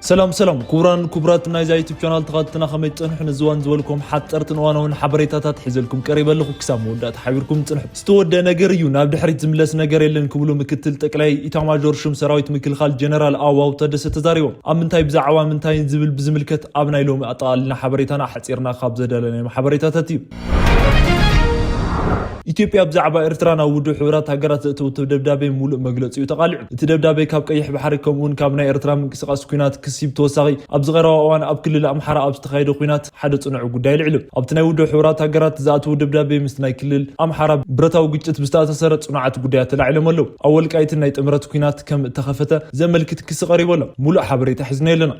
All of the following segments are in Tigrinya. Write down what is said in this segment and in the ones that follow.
ሰላም ሰላም ክቡራን ክቡራት ናይዛ ዩቱብ ቻናል ተኸታተልትና፣ ከመይ ትጸንሑ? ንዝዋን ዝበልኩም ሓጠርትን እዋናውን ሓበሬታታት ሒዘልኩም ቀሪበ ኣለኹ። ክሳብ መወዳእታ ሓቢርኩም ጽንሑ። ዝተወደአ ነገር እዩ፣ ናብ ድሕሪት ዝምለስ ነገር የለን ክብሉ ምክትል ጠቅላይ ኢታማዦር ሹም ሰራዊት ምክልኻል ጀነራል ኣበባው ታደሰ ተዛሪቦም። ኣብ ምንታይ ብዛዕባ ምንታይን ዝብል ብዝምልከት ኣብ ናይ ሎሚ ኣጠቓሊልና ሓበሬታና ሓጺርና ካብ ዘዳለናዮም ሓበሬታታት እዩ። ኢትዮጵያ ብዛዕባ ኤርትራ ናብ ውድብ ሕቡራት ሃገራት ዘእተወቶ ደብዳቤ ሙሉእ መግለጺኡ ተቓሊዑ። እቲ ደብዳቤ ካብ ቀይሕ ባሕሪ ከምኡውን ካብ ናይ ኤርትራ ምንቅስቃስ ኲናት ክሲ ብተወሳኺ ኣብዚ ቀረባ እዋን ኣብ ክልል ኣምሓራ ኣብ ዝተኻየደ ኲናት ሓደ ጽኑዕ ጉዳይ ኣልዒሉ። ኣብቲ ናይ ውድብ ሕቡራት ሃገራት ዝኣተወ ደብዳቤ ምስቲ ናይ ክልል ኣምሓራ ብረታዊ ግጭት ብዝተኣሳሰረ ጽኑዓት ጉዳያት ተላዒሎም ኣለዉ። ኣብ ወልቃይትን ናይ ጥምረት ኲናት ከም እተኸፈተ ዘመልክት ክሲ ቀሪቡ ኣሎ። ሙሉእ ሓበሬታ ሒዝና ኣለና።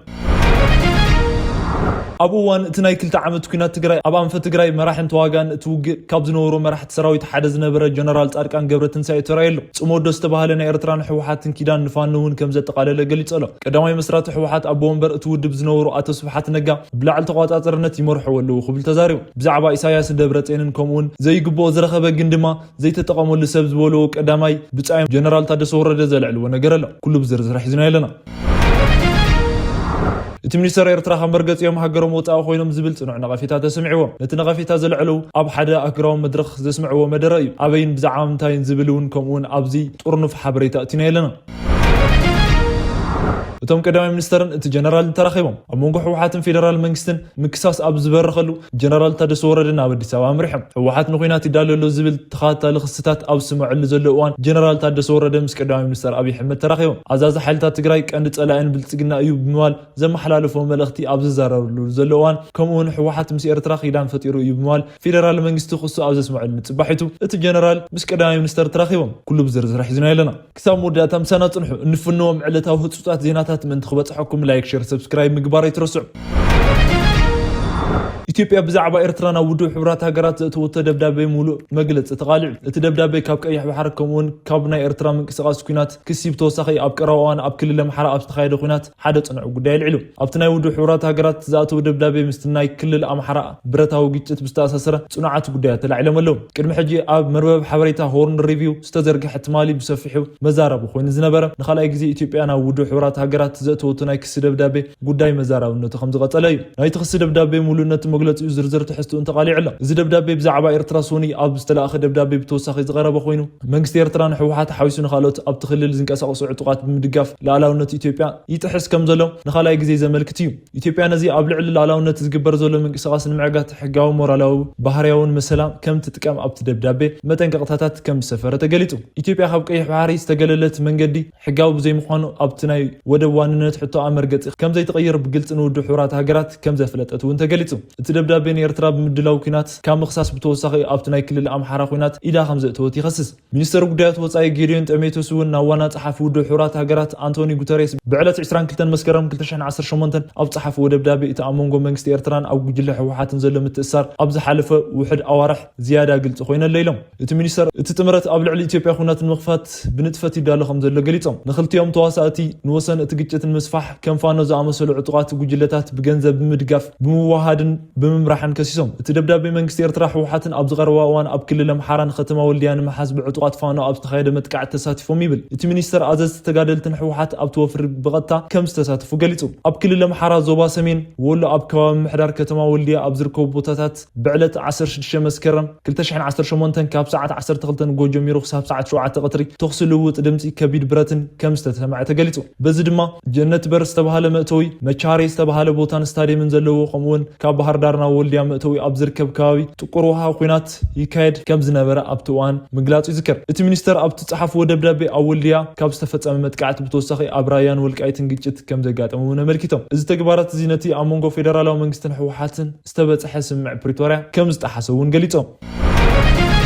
ኣብ እዋን እቲ ናይ ክልተ ዓመት ኲናት ትግራይ ኣብ ኣንፈ ትግራይ መራሕን ተዋጋእን እቲ ውግእ ካብ ዝነበሩ መራሕቲ ሰራዊት ሓደ ዝነበረ ጀነራል ጻድቃን ገብረትንሳኤ ተራእዩ ኣሎ። ጽምዶ ዝተባህለ ናይ ኤርትራን ህወሓትን ኪዳን ንፋኖ እውን ከም ዘጠቓለለ ገሊጹ ኣሎ። ቀዳማይ መስራቲ ህወሓት ኣቦ ወንበር እቲ ውድብ ዝነበሩ ኣቶ ስብሓት ነጋ ብላዕሊ ተቋጻጽርነት ይመርሕዎ ኣለዉ ክብል ተዛሪቡ። ብዛዕባ ኢሳያስን ደብረጽዮንን ከምኡውን ዘይግብኦ ዝረኸበ ግን ድማ ዘይተጠቐመሉ ሰብ ዝበልዎ ቀዳማይ ብጻዮም ጀነራል ታደሰ ወረደ ዘልዕልዎ ነገር ኣሎ። ኩሉ ብዝርዝር ሒዝና ኣለና። እቲ ሚኒስተር ኤርትራ ካብ መርገጺኦም ሃገሮም ወጻኢ ኮይኖም ዝብል ጽኑዕ ነቐፌታ ተሰሚዕዎም። ነቲ ነቐፌታ ዘልዐሉ ኣብ ሓደ ኣህጉራዊ መድረኽ ዘስምዕዎ መደረ እዩ። ኣበይን ብዛዕባ ምንታይን ዝብል እውን ከምኡውን ኣብዚ ጥርኑፍ ሓበሬታ እቲና የለና። እቶም ቀዳማይ ሚኒስተርን እቲ ጀነራልን ተራኺቦም ኣብ መንጎ ህወሓትን ፌደራል መንግስትን ምክሳስ ኣብ ዝበረኸሉ ጀነራል ታደሰ ወረደ ናብ ኣዲስ ኣበባ ኣምሪሖም። ህወሓት ንኹናት ይዳሎ ኣሎ ዝብል ተኸታታሊ ክስታት ኣብ ዝስምዐሉ ዘሎ እዋን ጀነራል ታደሰ ወረደ ምስ ቀዳማይ ሚኒስተር ኣብይ ኣሕመድ ተራኺቦም። ኣዛዚ ሓይልታት ትግራይ ቀንዲ ጸላኢን ብልጽግና እዩ ብምባል ዘመሓላለፎ መልእኽቲ ኣብ ዝዛረብሉ ዘሎ እዋን ከምኡውን ህወሓት ምስ ኤርትራ ኪዳን ፈጢሩ እዩ ብምባል ፌደራል መንግስቲ ክሱ ኣብ ዘስምዐሉ ንጽባሒቱ እቲ ጀነራል ምስ ቀዳማይ ሚኒስተር ተራኺቦም። ኩሉ ብዝርዝር ሒዝና ኣለና። ክሳብ መወዳእታ ምሳና ጽንሑ። እንፍንዎም ዕለታዊ ህጹጻት ዜናታት ምእንቲ ክበጽሐኩም ላይክ፣ ሼር፣ ሰብስክራይብ ምግባር ኣይትረስዑ። ኢትዮጵያ ብዛዕባ ኤርትራ ናብ ውድብ ሕቡራት ሃገራት ዘእተወቶ ደብዳቤ ሙሉእ መግለጺ ተቓሊዑ። እቲ ደብዳቤ ካብ ቀይሕ ባሕሪ ከምኡውን ካብ ናይ ኤርትራ ምንቅስቃስ ኲናት ክሲ ብተወሳኺ ኣብ ቀረባ እዋን ኣብ ክልል ኣምሓራ ኣብ ዝተኻየደ ኲናት ሓደ ጽኑዕ ጉዳይ ኣልዒሉ። ኣብቲ ናይ ውድብ ሕቡራት ሃገራት ዝኣተወ ደብዳቤ ምስቲ ናይ ክልል ኣምሓራ ብረታዊ ግጭት ብዝተኣሳሰረ ጽኑዓት ጉዳያት ተላዒሎም ኣለዉ። ቅድሚ ሕጂ ኣብ መርበብ ሓበሬታ ሆርን ሪቪው ዝተዘርግሐ ትማሊ ብሰፊሑ መዛረቢ ኮይኑ ዝነበረ ንኻልኣይ ግዜ ኢትዮጵያ ናብ ውድብ ሕቡራት ሃገራት ዘእተወቶ ናይ ክሲ ደብዳቤ ጉዳይ መዛረብነቱ ከም ዝቐጸለ እዩ። ናይቲ ክሲ ደብዳቤ ሙሉእነት መግለጺኡ ዝርዝር ትሕዝትኡ እንተቓሊዑ ኣሎ። እዚ ደብዳቤ ብዛዕባ ኤርትራ ሶኒ ኣብ ዝተላእኸ ደብዳቤ ብተወሳኺ ዝቐረበ ኮይኑ መንግስቲ ኤርትራ ንህወሓት ሓዊሱ ንኻልኦት ኣብቲ ክልል ዝንቀሳቐሱ ዕጡቓት ብምድጋፍ ሉዓላውነት ኢትዮጵያ ይጥሕስ ከም ዘሎ ንኻልኣይ ግዜ ዘመልክት እዩ። ኢትዮጵያ ነዚ ኣብ ልዕሊ ሉዓላውነት ዝግበር ዘሎ ምንቅስቓስ ንምዕጋት ሕጋዊ፣ ሞራላዊ፣ ባህርያውን መሰላ ከም ትጥቀም ኣብቲ ደብዳቤ መጠንቀቕታታት ከም ዝሰፈረ ተገሊጹ። ኢትዮጵያ ካብ ቀይሕ ባሕሪ ዝተገለለት መንገዲ ሕጋዊ ብዘይምዃኑ ኣብቲ ናይ ወደብ ዋንነት ሕቶኣ መርገጺ ከም ዘይትቕይር ብግልጺ ንውድብ ሕቡራት ሃገራት ከም ዘፍለጠት እውን ተገሊጹ። እቲ ደብዳቤ ንኤርትራ ብምድላው ኲናት ካብ ምኽሳስ ብተወሳኺ ኣብቲ ናይ ክልል ኣምሓራ ኲናት ኢዳ ከም ዘእተወት ይኸስስ። ሚኒስተር ጉዳያት ወጻኢ ጌዲዮን ጢሞቴዎስ እውን ናብ ዋና ጸሓፊ ውድብ ሕቡራት ሃገራት ኣንቶኒ ጉተሬስ ብዕለት ዕስራን ክልተን መስከረም ክልተ ሽሕን ዓሰርተ ሸሞንተን ኣብ ጸሓፍዎ ደብዳቤ እቲ ኣብ መንጎ መንግስቲ ኤርትራን ኣብ ጉጅለ ህወሓትን ዘሎ ምትእስሳር ኣብ ዝሓለፈ ውሑድ ኣዋርሕ ዝያዳ ግልጺ ኮይነሎ ኢሎም። እቲ ሚኒስተር እቲ ጥምረት ኣብ ልዕሊ ኢትዮጵያ ኲናት ንምኽፋት ብንጥፈት ይዳሎ ከም ዘሎ ገሊጾም። ንኽልቲኦም ተዋሳእቲ ንወሰን እቲ ግጭት ንምስፋሕ ከም ፋኖ ዝኣመሰሉ ዕጡቓት ጉጅለታት ብገንዘብ ብምድጋፍ ብምውሃድን ብምምራሕን ከሲሶም። እቲ ደብዳቤ መንግስቲ ኤርትራ ህወሓትን ኣብዚ ቀረባ እዋን ኣብ ክልል ኣምሓራን ከተማ ወልድያ ንምሓዝ ብዕጡቓት ፋኖ ኣብ ዝተኻየደ መጥቃዕቲ ተሳቲፎም ይብል። እቲ ሚኒስተር ኣዘዝቲ ተጋደልትን ህወሓት ኣብቲ ወፍሪ ብቐጥታ ከም ዝተሳተፉ ገሊጹ። ኣብ ክልል ኣምሓራ ዞባ ሰሜን ወሎ ኣብ ከባቢ ምምሕዳር ከተማ ወልድያ ኣብ ዝርከቡ ቦታታት ብዕለት ዓሰርተ ሽዱሽተ መስከረም ክልተ ሽሕን ዓሰርተ ሸሞንተን ካብ ሰዓት ዓሰርተ ክልተ ንግሆ ጀሚሩ ክሳብ ሰዓት ሸውዓተ ቀትሪ ተኹሲ ልውውጥ ድምጺ ከቢድ ብረትን ከም ዝተሰምዐ ተገሊጹ። በዚ ድማ ጀነት በር ዝተባህለ መእተዊ፣ መቻሬ ዝተባህለ ቦታን ስታዲየምን ዘለዎ ከምኡውን ካብ ባህር ዳር ናብ ወልድያ መእተዊ ኣብ ዝርከብ ከባቢ ጥቁር ውሃ ኲናት ይካየድ ከም ዝነበረ ኣብቲ እዋን ምግላጹ ይዝከር። እቲ ሚኒስተር ኣብቲ ጸሓፍዎ ደብዳቤ ኣብ ወልድያ ካብ ዝተፈጸመ መጥቃዕቲ ብተወሳኺ ኣብ ራያን ወልቃይትን ግጭት ከም ዘጋጠመ እውን ኣመልኪቶም። እዚ ተግባራት እዚ ነቲ ኣብ መንጎ ፌደራላዊ መንግስትን ህወሓትን ዝተበጽሐ ስምምዕ ፕሪቶርያ ከም ዝጠሓሰ እውን ገሊጾም።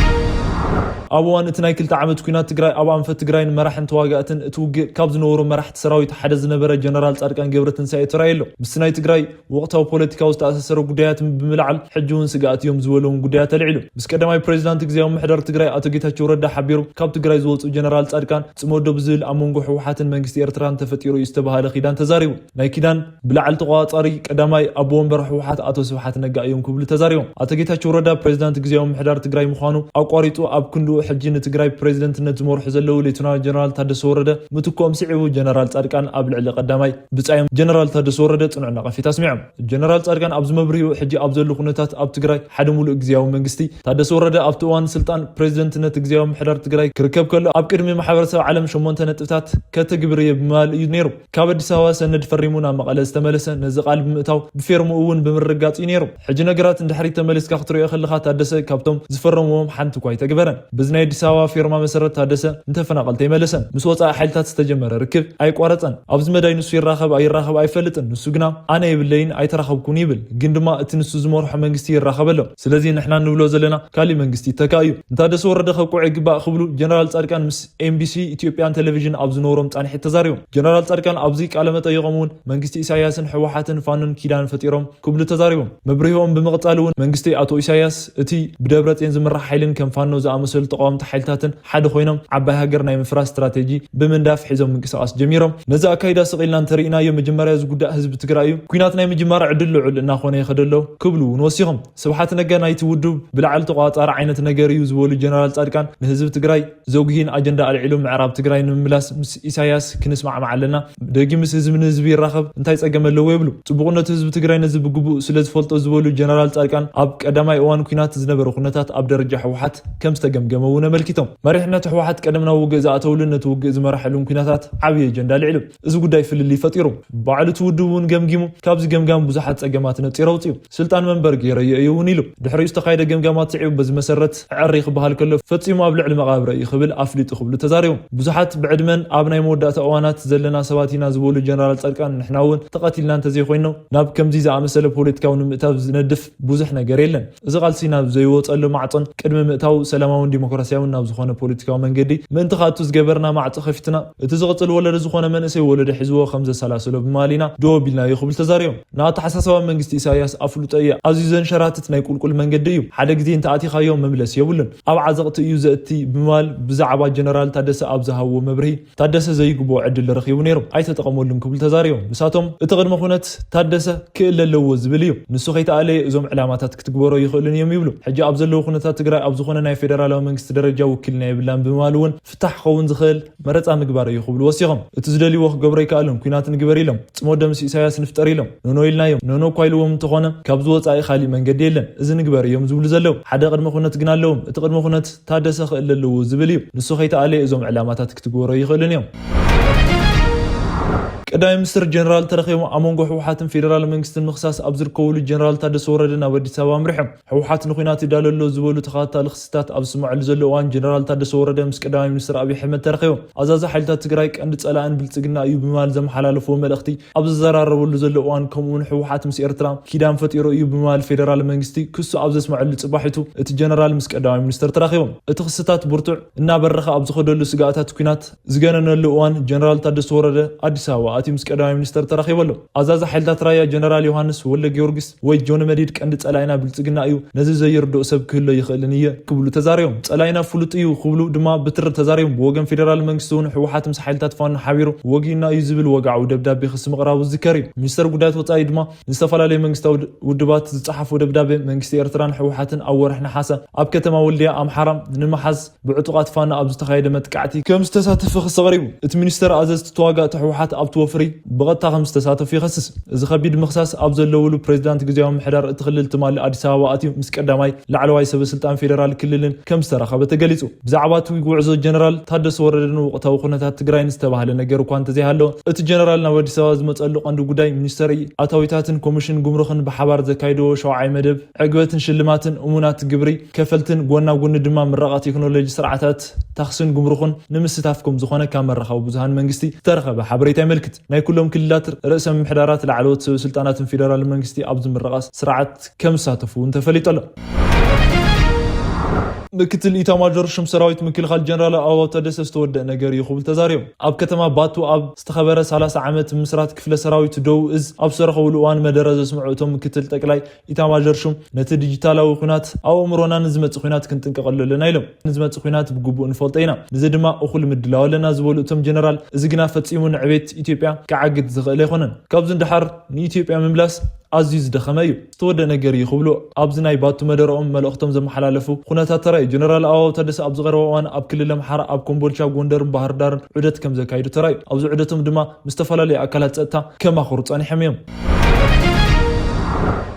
ኣብ እዋን እቲ ናይ ክልተ ዓመት ኲናት ትግራይ ኣብ ኣንፈት ትግራይን መራሕን ተዋጋእትን እቲ ውግእ ካብ ዝነበሩ መራሕቲ ሰራዊት ሓደ ዝነበረ ጀነራል ጻድቃን ገብረትንሳኤ ተራእዩ ኣሎ። ምስቲ ናይ ትግራይ ወቕታዊ ፖለቲካዊ ዝተኣሳሰረ ጉዳያት ብምልዓል ሕጂ እውን ስግኣት እዮም ዝበሎም ጉዳያት ኣልዒሉ። ምስ ቀዳማይ ፕሬዚዳንት ግዜያዊ ምምሕዳር ትግራይ ኣቶ ጌታቸው ረዳ ሓቢሩ ካብ ትግራይ ዝወፁ ጀነራል ጻድቃን ጽምዶ ብዝብል ኣብ መንጎ ህወሓትን መንግስቲ ኤርትራን ተፈጢሩ እዩ ዝተባሃለ ኪዳን ተዛሪቡ። ናይ ኪዳን ብላዕሊ ተቆጻጻሪ ቀዳማይ ኣቦ ወንበር ህወሓት ኣቶ ስብሓት ነጋ እዮም ክብሉ ተዛሪቦም። ኣቶ ጌታቸው ረዳ ፕሬዚዳንት ግዜያዊ ምምሕዳር ትግራይ ምዃኑ ኣቋሪጹ ኣብ ክንድኡ ሕጂ ንትግራይ ፕሬዚደንትነት ዝመርሑ ዘለዉ ሌተናል ጀነራል ታደሰ ወረደ ምትኮም ስዒቡ ጀነራል ጻድቃን ኣብ ልዕሊ ቀዳማይ ብጻዮም ጀነራል ታደሰ ወረደ ጽኑዕ ነቐፌታ ኣስሚዖም። ጀነራል ጻድቃን ኣብዚ መብርሂኡ፣ ሕጂ ኣብ ዘሎ ኩነታት ኣብ ትግራይ ሓደ ሙሉእ ግዝያዊ መንግስቲ፣ ታደሰ ወረደ ኣብቲ እዋን ስልጣን ፕሬዚደንትነት ግዝያዊ ምሕዳር ትግራይ ክርከብ ከሎ ኣብ ቅድሚ ማሕበረሰብ ዓለም ሸሞንተ ነጥብታት ከተግብር እየ ብምባል እዩ ነይሩ። ካብ ኣዲስ ኣበባ ሰነድ ፈሪሙ ናብ መቐለ ዝተመለሰ፣ ነዚ ቃል ብምእታው ብፌርምኡ እውን ብምርግጋጽ እዩ ነይሩ። ሕጂ ነገራት ንድሕሪት ተመሊስካ ክትሪኦ ከለኻ፣ ታደሰ ካብቶም ዝፈረምዎም ሓንቲ እኳ ኣይተግበረን። በዚ ናይ ኣዲስ ኣበባ ፌርማ መሰረት፣ ታደሰ ንተፈናቐልቲ ኣይመለሰን። ምስ ወጻኢ ሓይልታት ዝተጀመረ ርክብ ኣይቋረጸን። ኣብዚ መዳይ ንሱ ይራኸብ ኣይራኸብ ኣይፈልጥን። ንሱ ግና ኣነ የብለይን ኣይተራኸብኩን ይብል። ግን ድማ እቲ ንሱ ዝመርሖ መንግስቲ ይራኸብ ኣሎ። ስለዚ ንሕና ንብሎ ዘለና ካሊእ መንግስቲ ይተካ እዩ። ንታደሰ ወረደ ከብቅዑ ይግባእ ክብሉ ጀነራል ጻድቃን ምስ ኤምቢሲ ኢትዮጵያን ቴሌቪዥን ኣብ ዝነበሮም ጻንሒት ተዛሪቦም። ጀነራል ጻድቃን ኣብዚ ቃለ መጠይቖም እውን መንግስቲ ኢሳያስን ህወሓትን ፋኖን ኪዳን ፈጢሮም ክብሉ ተዛሪቦም። መብርሂኦም ብምቕጻል እውን መንግስቲ ኣቶ ኢሳያስ እቲ ብደብረጽዮን ዝምራሕ ሓይልን ከም ፋኖ ዝኣመሰሉ ተቃወምቲ ሓይልታትን ሓደ ኮይኖም ዓባይ ሃገር ናይ ምፍራስ ስትራቴጂ ብምንዳፍ ሒዞም ምንቅስቃስ ጀሚሮም። ነዚ ኣካይዳ ስቕ ኢልና እንተርኢናዮ፣ መጀመርያ ዝጉዳእ ህዝቢ ትግራይ እዩ። ኩናት ናይ ምጅማር ዕድል ልዑል እናኾነ ይኸደ ኣሎ ክብሉ እውን ወሲኾም። ስብሓት ነጋ ናይቲ ውድብ ብላዕሊ ተቋጻሪ ዓይነት ነገር እዩ ዝበሉ ጀነራል ጻድቃን፣ ንህዝቢ ትግራይ ዘጉሂን ኣጀንዳ ኣልዒሉ ምዕራብ ትግራይ ንምምላስ ምስ ኢሳያስ ክንስማዕማዕ ኣለና። ደጊምስ ህዝቢ ንህዝቢ ይራኸብ እንታይ ጸገም ኣለዎ ይብሉ። ጽቡቕነቱ ህዝቢ ትግራይ ነዚ ብግቡእ ስለ ዝፈልጦ ዝበሉ ጀነራል ጻድቃን፣ ኣብ ቀዳማይ እዋን ኩናት ዝነበረ ኩነታት ኣብ ደረጃ ህወሓት ከም ዝተገምገመ እውን ኣመልኪቶም። መሪሕነት ህወሓት ቀደም ናብ ውግእ ዝኣተውሉን ነቲ ውግእ ዝመርሐሉን ኩነታት ዓብዪ ኣጀንዳ ኣልዒሉ። እዚ ጉዳይ ፍልልይ ፈጢሩ። ባዕሉ እቲ ውድብ እውን ገምጊሙ፣ ካብዚ ገምጋም ብዙሓት ጸገማት ነጺሩ ኣውጺኡ። ስልጣን መንበር ገይረዮ እዩ እውን ኢሉ። ድሕሪኡ ዝተኻየደ ገምጋማት ስዒቡ፣ በዚ መሰረት ዕሪ ክበሃል ከሎ፣ ፈጺሙ ኣብ ልዕሊ መቓብረ እዩ ክብል ኣፍሊጡ ክብሉ ተዛሪቦም። ብዙሓት ብዕድመን ኣብ ናይ መወዳእታ እዋናት ዘለና ሰባት ኢና ዝበሉ ጀነራል ጻድቃን፣ ንሕና እውን ተቐቲልና እንተዘይኮይኑ ናብ ከምዚ ዝኣመሰለ ፖለቲካዊ ንምእታው ዝነድፍ ብዙሕ ነገር የለን። እዚ ቃልሲ ናብ ዘይወጸሉ ማዕጾን ቅድሚ ምእታው ሰላማውን ዲሞክራሲያውን ናብ ዝኾነ ፖለቲካዊ መንገዲ ምእንቲ ክኣቱ ዝገበርና ማዕጾ ከፊትና፣ እቲ ዝቕጽል ወለዶ ዝኾነ መንእሰይ ወለዶ ሒዝዎ ከም ዘሰላስሎ ብምባል ኢና ደው ኣቢልናዮ ክብል ተዛሪቦም። ንኣተሓሳስባ መንግስቲ ኢሳያስ ኣፍልጦ እየ ኣዝዩ ዘንሸራትት ናይ ቁልቁል መንገዲ እዩ። ሓደ ግዜ እንተኣቲኻዮ መምለሲ የብሉን። ኣብ ዓዘቕቲ እዩ ዘእቲ ብምባል ብዛዕባ ጀነራል ታደሰ ኣብ ዝሃብዎ መብርሂ፣ ታደሰ ዘይግብኦ ዕድል ረኺቡ ነይሩ፣ ኣይተጠቐመሉን ክብሉ ተዛሪቦም። ንሳቶም እቲ ቅድመ ኩነት ታደሰ ክእለ ኣለዎ ዝብል እዩ። ንሱ ከይተኣለየ እዞም ዕላማታት ክትግበሮ ይኽእሉን እዮም ይብሉ። ሕጂ ኣብ ዘለዉ ኩነታት ትግራይ ኣብ ዝኾነ ናይ ፌደራላዊ መንግስቲ ደረጃ ውክልና የብላን ብምባል እውን ፍታሕ ክኸውን ዝኽእል መረፃ ምግባር እዩ ክብሉ ወሲኾም። እቲ ዝደልይዎ ክገብሮ ኣይከኣሉን፣ ኩናት ንግበር ኢሎም፣ ጽምዶ ምስ ኢሳያስ ንፍጠር ኢሎም፣ ኖኖ ኢልናዮም። ኖኖ እኳ ኢልዎም እንተኾነ፣ ካብዚ ወጻኢ ካሊእ መንገዲ የለን። እዚ ንግበር እዮም ዝብሉ ዘለዉ። ሓደ ቅድመ ኩነት ግን ኣለዎም። እቲ ቅድመ ኩነት ታደሰ ክእለ ኣለዎ ዝብል እዩ። ንሱ ከይተኣለየ እዞም ዕላማታት ክትግበሮ ይኽእሉን እዮም። ቀዳማይ ሚኒስትር ጀነራል ተረኺቦም ኣብ መንጎ ህወሓትን ፌደራል መንግስትን ምኽሳስ ኣብ ዝርከብሉ ጀነራል ታደሰ ወረደ ናብ ኣዲስ ኣበባ ኣምሪሖም። ህወሓት ንኹናት ይዳሎ ኣሎ ዝበሉ ተኸታታሊ ክስታት ኣብ ዝስምዐሉ ዘሎ እዋን፣ ጀነራል ታደሰ ወረደ ምስ ቀዳማይ ሚኒስትር ኣብይ ኣሕመድ ተረኺቦም። ኣዛዚ ሓይልታት ትግራይ ቀንዲ ጸላእን ብልጽግና እዩ ብምባል ዘመሓላለፍዎ መልእኽቲ ኣብ ዝዘራረበሉ ዘሎ እዋን፣ ከምኡውን ህወሓት ምስ ኤርትራ ኪዳን ፈጢሩ እዩ ብምባል ፌደራል መንግስቲ ክሱ ኣብ ዘስምዐሉ ጽባሒቱ፣ እቲ ጀነራል ምስ ቀዳማይ ሚኒስትር ተራኺቦም። እቲ ክስታት ብርቱዕ እናበረኸ ኣብ ዝኸደሉ ስግኣታት ኲናት ዝገነነሉ እዋን፣ ጀነራል ታደሰ ወረደ ኣዲስ ኣበባ ኣትዩ ምስ ቀዳማይ ሚኒስተር ተራኺቡ ኣሎ። ኣዛዚ ሓይልታት ራያ ጀነራል ዮሃንስ ወልደ ጊዮርጊስ ወይ ጆን መዲድ፣ ቀንዲ ጸላኢና ብልጽግና እዩ፣ ነዚ ዘይርድኦ ሰብ ክህሎ ይኽእልን እየ ክብሉ ተዛሪቦም። ጸላኢና ፍሉጥ እዩ ክብሉ ድማ ብትሪ ተዛሪቦም። ብወገን ፌደራል መንግስቲ እውን ህወሓት ምስ ሓይልታት ፋኖ ሓቢሩ ወጊኡና እዩ ዝብል ወግዓዊ ደብዳቤ ክሲ ምቕራቡ ዝዝከር እዩ። ሚኒስተር ጉዳያት ወጻኢ ድማ ንዝተፈላለዩ መንግስታዊ ውድባት ዝጸሓፎ ደብዳቤ፣ መንግስቲ ኤርትራን ህወሓትን ኣብ ወርሒ ነሓሰ ኣብ ከተማ ወልድያ ኣምሓራ ንምሓዝ ብዕጡቓት ፋኖ ኣብ ዝተኻየደ መጥቃዕቲ ከም ዝተሳተፈ ክሲ ቀሪቡ። እቲ ሚኒስተር ኣዘዝቲ ተዋጋእቲ ህወሓት ኣብቲ ወፍሪ ብቐጥታ ከም ዝተሳተፉ ይኸስስ። እዚ ከቢድ ምኽሳስ ኣብ ዘለውሉ፣ ፕሬዚዳንት ግዝያዊ ምምሕዳር እቲ ክልል ትማሊ ኣዲስ ኣበባ ኣትዩ ምስ ቀዳማይ ላዕለዋይ ሰበ ስልጣን ፌደራል ክልልን ከም ዝተራኸበ ተገሊጹ። ብዛዕባ እቲ ጉዕዞ ጀነራል ታደሰ ወረደን ወቕታዊ ኩነታት ትግራይን ዝተባህለ ነገር እኳ እንተዘይሃለወ፣ እቲ ጀነራል ናብ ኣዲስ ኣበባ ዝመጸሉ ቀንዲ ጉዳይ ሚኒስተር ኣታዊታትን ኮሚሽን ጉምሩኽን ብሓባር ዘካይድዎ ሸውዓይ መደብ ዕግበትን ሽልማትን እሙናት ግብሪ ከፈልትን፣ ጎና ጎኒ ድማ ምረቓ ቴክኖሎጂ ስርዓታት ታክስን ጉምሩኽን ንምስታፍ ከም ዝኾነ ካብ መራኸቢ ብዙሃን መንግስቲ ዝተረኸበ ሓበሬታ የመልክት። ናይ ኩሎም ክልላት ርእሰ ምምሕዳራት፣ ላዕለዎት ሰበ ስልጣናትን ፌደራል መንግስቲ ኣብዚ ምረቓ ስርዓት ከም ዝሳተፉ እውን ተፈሊጡ ኣሎ። ምክትል ኢታማዦር ሹም ሰራዊት ምክልኻል ጀነራል ኣበባው ታደሰ ዝተወደአ ነገር እዩ ክብል ተዛሪቦም። ኣብ ከተማ ባቱ ኣብ ዝተኸበረ ሰላሳ ዓመት ምስራት ክፍለ ሰራዊት ደቡብ እዝ ኣብ ዝተረኸብሉ እዋን መደረ ዘስምዑ እቶም ምክትል ጠቅላይ ኢታማዦር ሹም፣ ነቲ ዲጂታላዊ ኲናት ኣብ ኣእምሮና ንዝመጽእ ኲናት ክንጥንቀቐሉ ኣለና ኢሎም። ንዝመጽእ ኲናት ብግቡእ ንፈልጦ ኢና፣ ንዚ ድማ እኹል ምድላው ኣለና ዝበሉ እቶም ጀነራል፣ እዚ ግና ፈጺሙ ንዕቤት ኢትዮጵያ ክዓግት ዝኽእል ኣይኮነን። ካብዚ ንደሓር ንኢትዮጵያ ምምላስ ኣዝዩ ዝደኸመ እዩ። ዝተወደ ነገር እዩ ክብሉ ኣብዚ ናይ ባቱ መደረኦም መልእኽቶም ዘመሓላለፉ ኩነታት ተራእዩ። ጀነራል ኣበባው ታደሰ ኣብ ዝቐረበ እዋን ኣብ ክልል ኣምሓራ ኣብ ኮምቦልቻ፣ ጎንደርን ባህር ዳርን ዑደት ከም ዘካይዱ ተራእዩ። ኣብዚ ዑደቶም ድማ ምስ ዝተፈላለዩ ኣካላት ጸጥታ ከማኽሩ ጸኒሖም እዮም።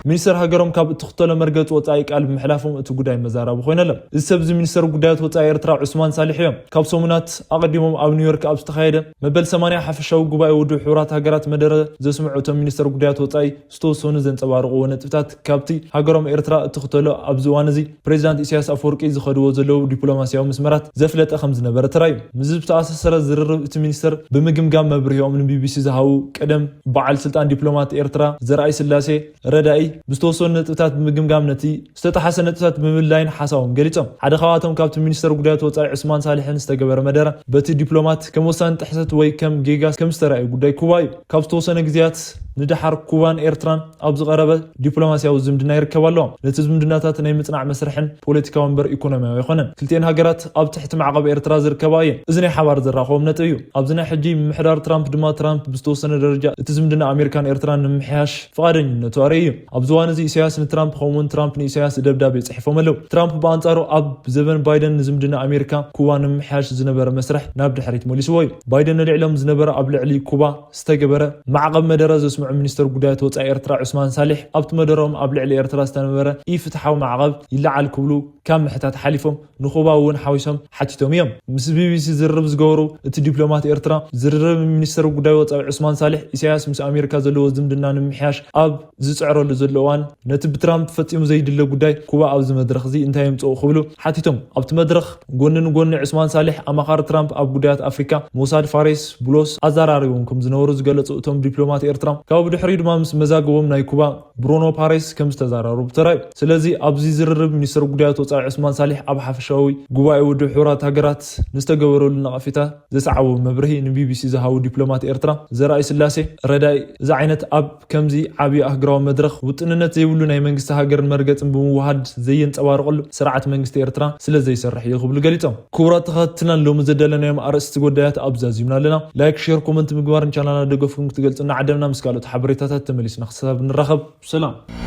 ሚኒስተር ሃገሮም ካብ እትኽተሎ መርገጽ ወጻኢ ቃል ብምሕላፎም እቲ ጉዳይ መዛረቢ ኮይነሎም። እዚ ሰብ እዚ ሚኒስተር ጉዳያት ወጻኢ ኤርትራ ዑስማን ሳልሕ እዮም። ካብ ሰሙናት ኣቐዲሞም ኣብ ኒውዮርክ ኣብ ዝተኻየደ መበል ሰማንያ ሓፈሻዊ ጉባኤ ውድብ ሕቡራት ሃገራት መደረ ዘስምዑ እቶም ሚኒስተር ጉዳያት ወጻኢ ዝተወሰኑ ዘንጸባርቕዎ ነጥብታት ካብቲ ሃገሮም ኤርትራ እትኽተሎ ኣብዚ እዋን እዚ ፕሬዚዳንት ኢሳያስ ኣፈወርቂ ዝኸድዎ ዘለዉ ዲፕሎማሲያዊ መስመራት ዘፍለጠ ከም ዝነበረ ተራእዩ። ምስዚ ዝተኣሳሰረ ዝርርብ እቲ ሚኒስተር ብምግምጋም መብርሂኦም ንቢቢሲ ዝሃቡ ቀደም በዓል ስልጣን ዲፕሎማት ኤርትራ ዘርኣይ ስላሴ ረዳኢ ብዝተወሰኑ ነጥብታት ብምግምጋም ነቲ ዝተጠሓሰ ነጥብታት ብምልላይን ሓሳቦም ገሊጾም። ሓደ ካብኣቶም ካብቲ ሚኒስተር ጉዳያት ወጻኢ ዑስማን ሳልሕን ዝተገበረ መደረ በቲ ዲፕሎማት ከም ወሳኒ ጥሕሰት ወይ ከም ጌጋ ከም ዝተራእየ ጉዳይ ኩባ እዩ። ካብ ዝተወሰነ ግዜያት ንደሓር ኩባን ኤርትራን ኣብ ዝቐረበ ዲፕሎማሲያዊ ዝምድና ይርከባ ኣለዋ። ነቲ ዝምድናታት ናይ ምጽናዕ መስርሕን ፖለቲካዊ እምበር ኢኮኖሚያዊ ኣይኮነን። ክልቲኤን ሃገራት ኣብ ትሕቲ ማዕቐብ ኤርትራ ዝርከባ እየን። እዚ ናይ ሓባር ዘራኸቦም ነጥቢ እዩ። ኣብዚ ናይ ሕጂ ምምሕዳር ትራምፕ ድማ ትራምፕ ብዝተወሰነ ደረጃ እቲ ዝምድና ኣሜሪካን ኤርትራን ንምምሕያሽ ፍቓደኝነቱ ኣርእዩ እዩ። ኣብዚ እዋን እዚ ኢሳያስ ንትራምፕ ከምኡውን ትራምፕ ንኢሳያስ ደብዳቤ ጽሒፎም ኣለዉ። ትራምፕ ብኣንጻሩ ኣብ ዘበን ባይደን ንዝምድና ኣሜሪካ ኩባ ንምምሕያሽ ዝነበረ መስርሕ ናብ ድሕሪት መሊስዎ እዩ። ባይደን ንልዕሎም ዝነበረ ኣብ ልዕሊ ኩባ ዝተገበረ ማዕቐብ መደረ ዘስምዑ ሚኒስተር ጉዳያት ወጻኢ ኤርትራ ዑስማን ሳልሕ ኣብቲ መደረኦም ኣብ ልዕሊ ኤርትራ ዝተነበረ ኢፍትሓዊ ማዕቐብ ይለዓል ክብሉ ካብ ምሕታት ሓሊፎም ንኩባ እውን ሓዊሶም ሓቲቶም እዮም። ምስ ቢቢሲ ዝርርብ ዝገበሩ እቲ ዲፕሎማት ኤርትራ ዝርርብ ሚኒስተር ጉዳይ ወጻኢ ዑስማን ሳልሕ ኢሳያስ ምስ ኣሜሪካ ዘለዎ ዝምድና ንምምሕያሽ ኣብ ዝጽዕረሉ ዘሎ እዋን ነቲ ብትራምፕ ፈጺሙ ዘይድለ ጉዳይ ኩባ ኣብዚ መድረኽ እዚ እንታይ የምጽኦ ክብሉ ሓቲቶም። ኣብቲ መድረኽ ጎኒ ንጎኒ ዑስማን ሳልሕ ኣማኻሪ ትራምፕ ኣብ ጉዳያት ኣፍሪካ ሞሳድ ፋሬስ ብሎስ ኣዘራሪቦም ከም ዝነበሩ ዝገለጹ እቶም ዲፕሎማት ኤርትራ ካብ ድሕሪኡ ድማ ምስ መዛግቦም ናይ ኩባ ብሩኖ ፓሬስ ከም ዝተዘራረቡ ተራእዩ። ስለዚ ኣብዚ ዝርርብ ሚኒስተር ጉዳያት ወጻኢ ዑስማን ሳልሕ ኣብ ሓፈሻዊ ጉባኤ ውድብ ሕቡራት ሃገራት ንዝተገበረሉ ነቐፌታ ዘሰዓቦ መብርሂ ንቢቢሲ ዝሃቡ ዲፕሎማት ኤርትራ ዘርኣይ ስላሴ ረዳኢ እዚ ዓይነት ኣብ ከምዚ ዓብዪ ኣህጉራዊ መድረኽ ውጥንነት ዘይብሉ ናይ መንግስቲ ሃገርን መርገጽን ብምውሃድ ዘየንጸባርቐሉ ስርዓት መንግስቲ ኤርትራ ስለ ዘይሰርሕ እዩ ክብሉ ገሊጾም። ክቡራት ተኸታተልትና ሎሚ ዘዳለናዮም ኣርእስቲ ጉዳያት ኣብዚ ኣዚምና ኣለና። ላይክ፣ ሼር፣ ኮመንት ምግባርን ቻናልና ደገፍኩም ክትገልጹ እናዓደምና ምስ ካልኦት ሓበሬታታት ተመሊስና ክሳብ ንራኸብ ሰላም።